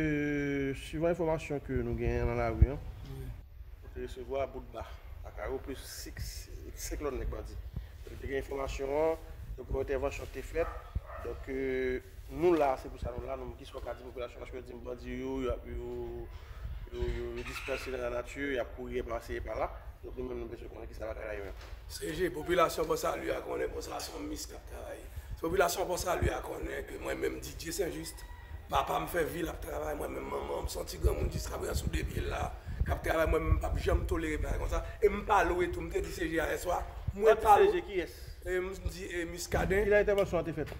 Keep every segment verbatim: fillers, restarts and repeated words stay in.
Euh, suivant enfòmasyon ke nou genyen nan lari an, nou te resevwa bout ba, akaro plis senk, senk lòt nèg bandi. Nou te gen enfòmasyon an, donk yon entèvansyon te fèt. Donk, euh, nou la, se pou sa nou la, nou, kisa w ka di popilasyon, paske yo di m bandi yo, yo, yo, yo, yo, yo dispanse nan lanati, y ap kouri e pase e pa la. Donk, nou menm, nou bezwen konnen kisa bagay la ye menm. Se je, popilasyon Pòsali a konnen, bon, sa se yon mis k ap travay. Popilasyon Pòsali a konnen ke mwen menm, Didier Saint-Just, papa m fè vi l ap travay, mwen menm, manman m se yon ti granmoun jis k ap ran sou de pye l la, k ap travay, mwen menm, m p ap janm tolere bagay konsa. E m pa lwe tou, m te di se je a yè swa, mwen pa lwe. Se je kiyès? E m di, e Muscadin. Kilè entèvansyon an te fèt?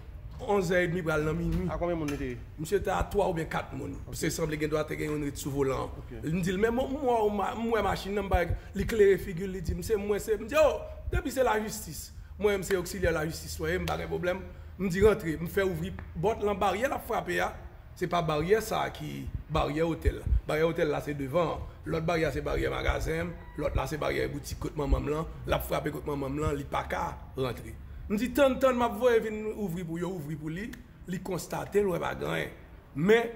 Onz è edmi pral nan minui. A konbyen moun li te ye? Misye te a twa oubyen kat moun. Ok. Se sanble gen dwa te gen youn ret sou volan an. Ok. M di l, men mwen, mwen, mwen, mwen wè machin nan, m pa, li klere figi l, li di m, se mwen, se, m di, o, depi se lajistis. Mwen menm se oksilyè lajistis mwen ye, m pa gen pwoblèm. M di, rantre, m fè ouvri pòt lan, baryè l ap frape a. Se pa baryè sa a ki baryè otèl la. Baryè otèl la se devan an. Lòt baryè a se baryè magazen m. Lòt la se baryè boutik kot manman m lan. L ap frape kot manman m lan, li pa ka rantre. M di, tann, tann, m ap voye vin ouvri pou yo, ouvri pou li. Li konstate l, wè pa gen anyen. Men,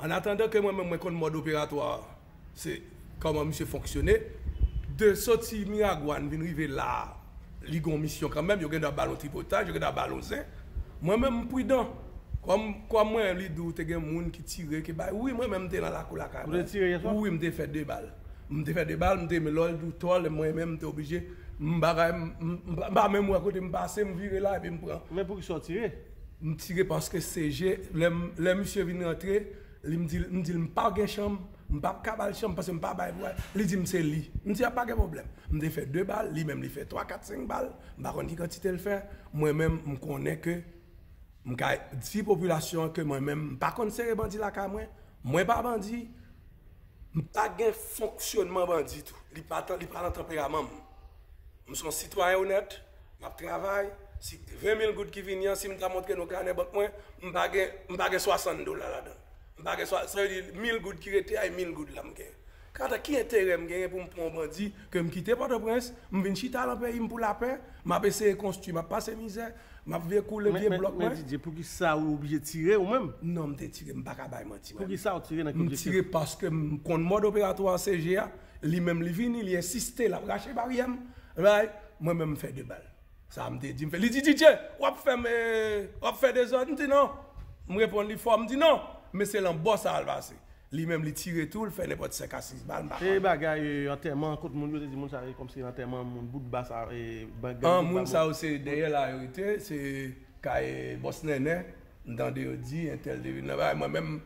an atandan ke mwen menm mwen konn mòd operatwa, se kòman misye fonksyone, de soti Miragwàn vin rive la, li gon misyon kanmenm, yo gen dwa ba l yon tripotaj, yo gen dwa ba l yon zen. Mwen menm, m pridan. Kòm, kòm mwen, li di w te gen moun ki tire, ki bay. Wi, mwen menm, m te nan lakou lakay mwen. Ou te tire yè swa? Wi, m te fè de bal. M te fè de bal, m te men lè w di w tòl, mwen menm, m te oblije. M bagay, m, m, m pa menm wè kote m pase, m vire la, epi m pran. Men poukisa w tire? M tire paske se je, lè m, lè misye vin rantre, li m di, m di l m pa gen chanm, m p ap ka ba l chanm paske m pa bay pou al. Li di m se li. M di a pa gen pwoblèm. M te fè de bal, li menm li fè twa, kat, senk bal. M pa konn ki kantite l fè. Mwen menm, m konnen ke m ka di popilasyon an ke mwen menm, m pa konn sere bandi lakay mwen. Mwen pa bandi. M pa gen fonksyonman bandi tou. Li pa tan, li pa nan tanperaman m. M se yon sitwayen onèt, m ap travay. Si ven mil goud ki vini an, si m ta montre nou kanè bank mwen, m pa gen, m pa gen swasant dola ladan l. M pa gen swa, sa vle di mil goud ki rete a, e mil goud la m genyen. Kanta ki enterè m genyen pou m pran yon bandi ke m kite Pòtoprens, m vin chita lan peyi m pou lapè, m ap eseye konstwi, m ap pase mizè, m ap vye koule vye blòk mwen. Men Didier, poukisa ou oblije tire ou menm? Non, m te tire, m pa ka bay manti mwen. Poukisa ou tire nan ki objektif? M tire paske m konn mòd operatwa C G a, li menm li vini, li ensiste, l ap rache baryè m, bay, mwen menm m fè de bal. Sa m te di, m fè, li di, Didier, w ap fè m, eh, w ap fè dezòd? M di non. M reponn li fò, m di non, men se lan bò sa al pase. Li menm li tire tou, l fè nenpòt senk a sis bal, m pa konnen. E bagay, eh, antèman, kot moun yo te di moun sa yo, kòmsi antèman, moun bout ba sa, eh, gang bout ba moun sa yo se dèyè la yo rete, se kay bòs Nènè, m tande yo di, entèl te vin nan bagay, mwen menm,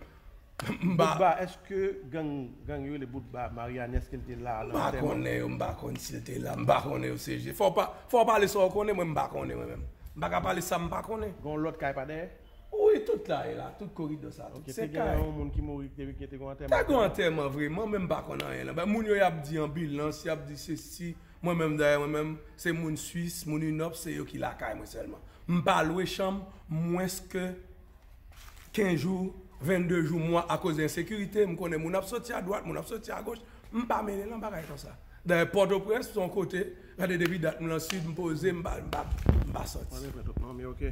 m pa. Bout ba, èske gang, gang yo rele bout ba, Mariani, èske l te la nan antèman? M pa konnen yo, m pa konn si l te la, m pa konnen yo se je. Fò w pa, fò w pale sa w konnen, mwen m pa konnen mwen menm. M pa ka pale sa m pa konnen. Gon lòt kay pa dèyè? Wi, tout la e la, tout koridò sa, tout se kay. Ok, te gen yon moun ki mouri, te, te gen yon antèman. Te gen yon antèman vreman, men m pa konn anyen lan. Ba, moun yo y ap di anbilans, y ap di sesi. Mwen menm dayè, mwen menm, se moun Swis, moun Inòp, se yo ki lakay mwen sèlman. M pa lwe chanm mwens ke kenz jou, vennde jou, mwa akoz ensekirite. M konnen moun ap soti adwat, moun ap soti agoch. M pa mele lan bagay konsa. Dayè, Pòtoprens se yon kote, gade depi dat m lan sid, m poze, m pa, m pa, m pa soti. Mwen reprezante tout non, men ok.